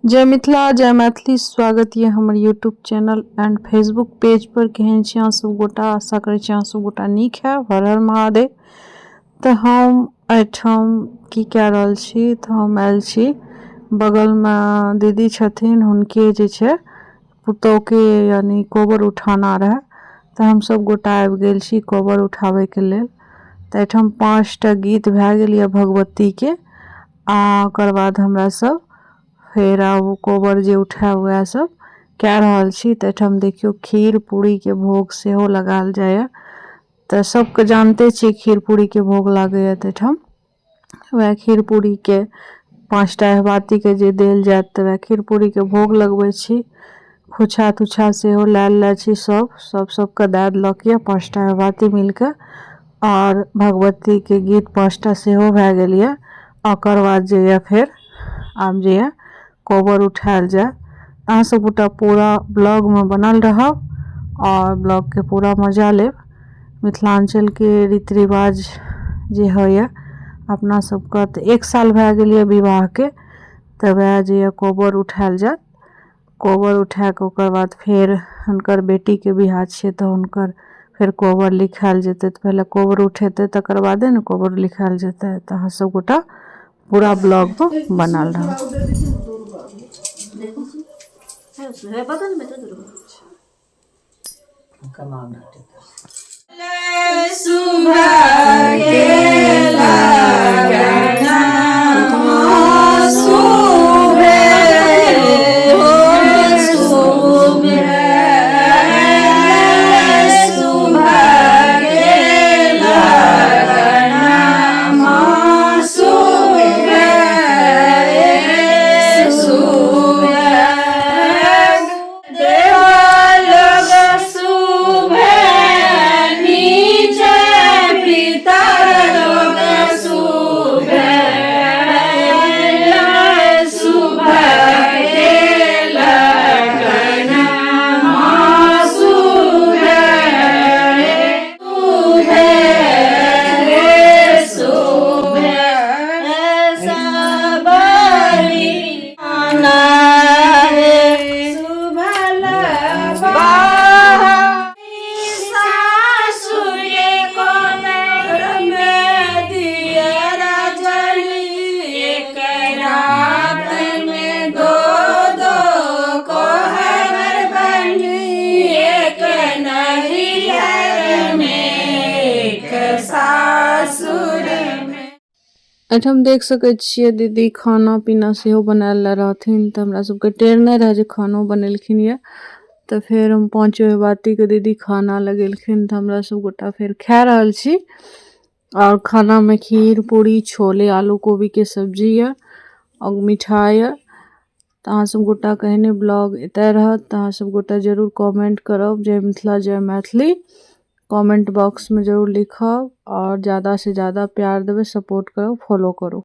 जय मिथिला जय मैथिली। स्वागत ये हमर YouTube channel and Facebook page पर। केहन छी अहाँ सब गोटा? आशा करै छी अहाँ सब गोटा नीक है। हर हर महादेव। तऽ हम एहिठाम की कए रहल छी, तऽ हम आयल छी बगलमे दीदी छथिन, हुनके जे छै पुतोहके यानी कोबर उठाना रहै, तऽ हमसब गोटा आबि गेल छी कोबर उठाबैके लेल। तऽ एहिठाम 5टा गीत भए गेल यऽ भगवतीके, आ ओकर बाद हमरा सब फेर आब कोबर जे उठायब वएह सब कए रहल छी। तऽ एहिठाम देखियौ खीर पूरीके भोग सेहो लगायल जाइए। तऽ सबके जानते छियै खीर पूरीके भोग लागैए, तऽ एहिठाम वएह खीर पूरीके 5टा अहिबातीके जे देल जायत, तऽ वएह खीर पूरीके भोग लगबै छी। खोइछा तुछा सेहो लए लेने छी, सब सब सबके दए देलक यऽ 5टा अहिबाती मिलके, आओर भगवतीके गीत 5टा सेहो भए गेल यऽ। ओकर बाद जे यऽ फेर आब जे यऽ कोबर उठायल जाय। अहाँ सब गोटा पूरा ब्लॉगमे बनल रहब आओर ब्लॉगके पूरा मजा लेब। मिथिलाञ्चलके रीति रिवाज जे होइए अपना सबके, तऽ 1 साल भए गेल यऽ विवाहके, तऽ वएह जे यऽ कोबर उठायल जायत। कोबर उठा कऽ ओकर बाद फेर हुनकर बेटीके बियाह छियै, तऽ हुनकर फेर कोबर लिखायल जेतै। तऽ पहिले कोबर उठेतै, तकर बादे ने कोबर लिखायल जेतै। तऽ अहाँ सब गोटा पूरा ब्लॉगमे बनल रहब। एहिठाम देख सकै छियै दीदी खाना पीना सेहो बनायल रहथिन, तऽ हमरा सबके टेर नहि रहै जे खानो बनेलखिन यऽ। तऽ फेर हम पाँचो अहिबातीके दीदी खाना लगेलखिन, तऽ हमरा सब गोटा फेर खा रहल छी। आओर खानामे खीर पूरी छोले आलू कोबीके सब्जी यऽ आओर मिठाइ यऽ। तऽ अहाँ सब गोटा एहने ब्लॉग एतऽ रहत, तऽ अहाँ सब गोटा जरूर कमेंट करब जय मिथिला जय मैथिली। कमेंट बॉक्समे जरूर लिखब आओर ज्यादासँ ज्यादा प्यार देबै, सपोर्ट करब, फॉलो करू।